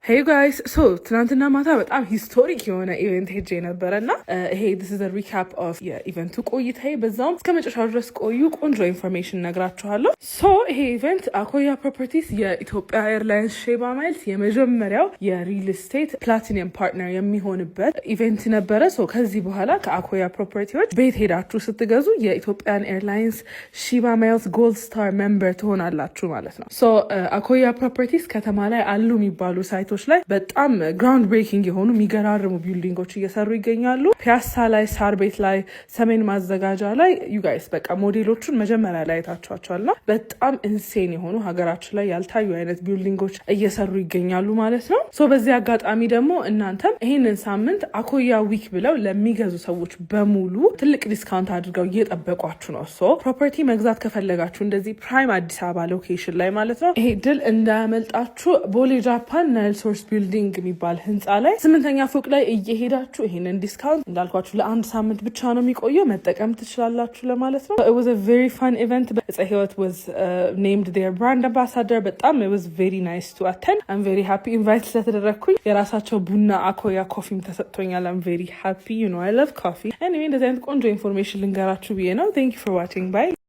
Hey guys, so ትናንትና ማታ በጣም historic የሆነ event ሄጄ ነበረ እና ይሄ this is recap of የ event ኡ ቆይታዬ። በዛውም እስከ መጨረሻው ድረስ ቆዩ፣ ቆንጆ information ነግራችኋለሁ። So ይሄ event አኮያ Properties የኢትዮጵያ Airlines Sheba Miles የመጀመሪያው የ real estate platinum partner የሚሆንበት event ነበረ። So ከዚህ በኋላ ከአኮያ Property ዎች ቤት ሄዳችሁ ስትገዙ የ Ethiopian Airlines Sheba Miles Gold Star member ትሆናላችሁ ማለት ነው። So አኮያ Properties ከተማ ላይ አሉ የሚባሉ site ኦች ላይ በጣም ground breaking የሆኑ የሚገራርሙ building ኦች እየሰሩ ይገኛሉ። ፒያሳ ላይ፣ ሳር ቤት ላይ፣ ሰሜን ማዘጋጃ ላይ you guys በቃ ሞዴሎቹን መጀመሪያ ላይ አይታችኋቸዋል እና በጣም insane የሆኑ ሀገራችን ላይ ያልታዩ አይነት building ኦች እየሰሩ ይገኛሉ ማለት ነው። So በዚህ አጋጣሚ ደግሞ እናንተም ይህንን ሳምንት አኮያ Week ብለው ለሚገዙ ሰዎች በሙሉ ትልቅ discount አድርገው እየጠበቋችሁ ነው። So property መግዛት ከፈለጋችሁ እንደዚህ prime አዲስ አበባ location ላይ ማለት ነው ይሄ deal እንዳያመልጣችሁ። ቦሌ ጃፓን Nile Source building የሚባል ህንፃ ላይ ስምንተኛ ፎቅ ላይ እየሄዳችሁ ይሄንን discount እንዳልኳችሁ ለአንድ ሳምንት ብቻ ነው የሚቆየው፣ መጠቀም ትችላላችሁ ለማለት ነው። It was a very fun event። ዕፀ ህይወት was named their brand ambassador። በጣም it was very nice to attend። I'm very happy invite ስለተደረግኩኝ። የራሳቸው ቡና አኮያ Coffee ም ተሰጥቶኛል። I'm very happy። I love coffee። Anyway፣ እንደዚህ አይነት ቆንጆ information ልንገራችሁ ብዬ ነው። Thank you for watching, bye።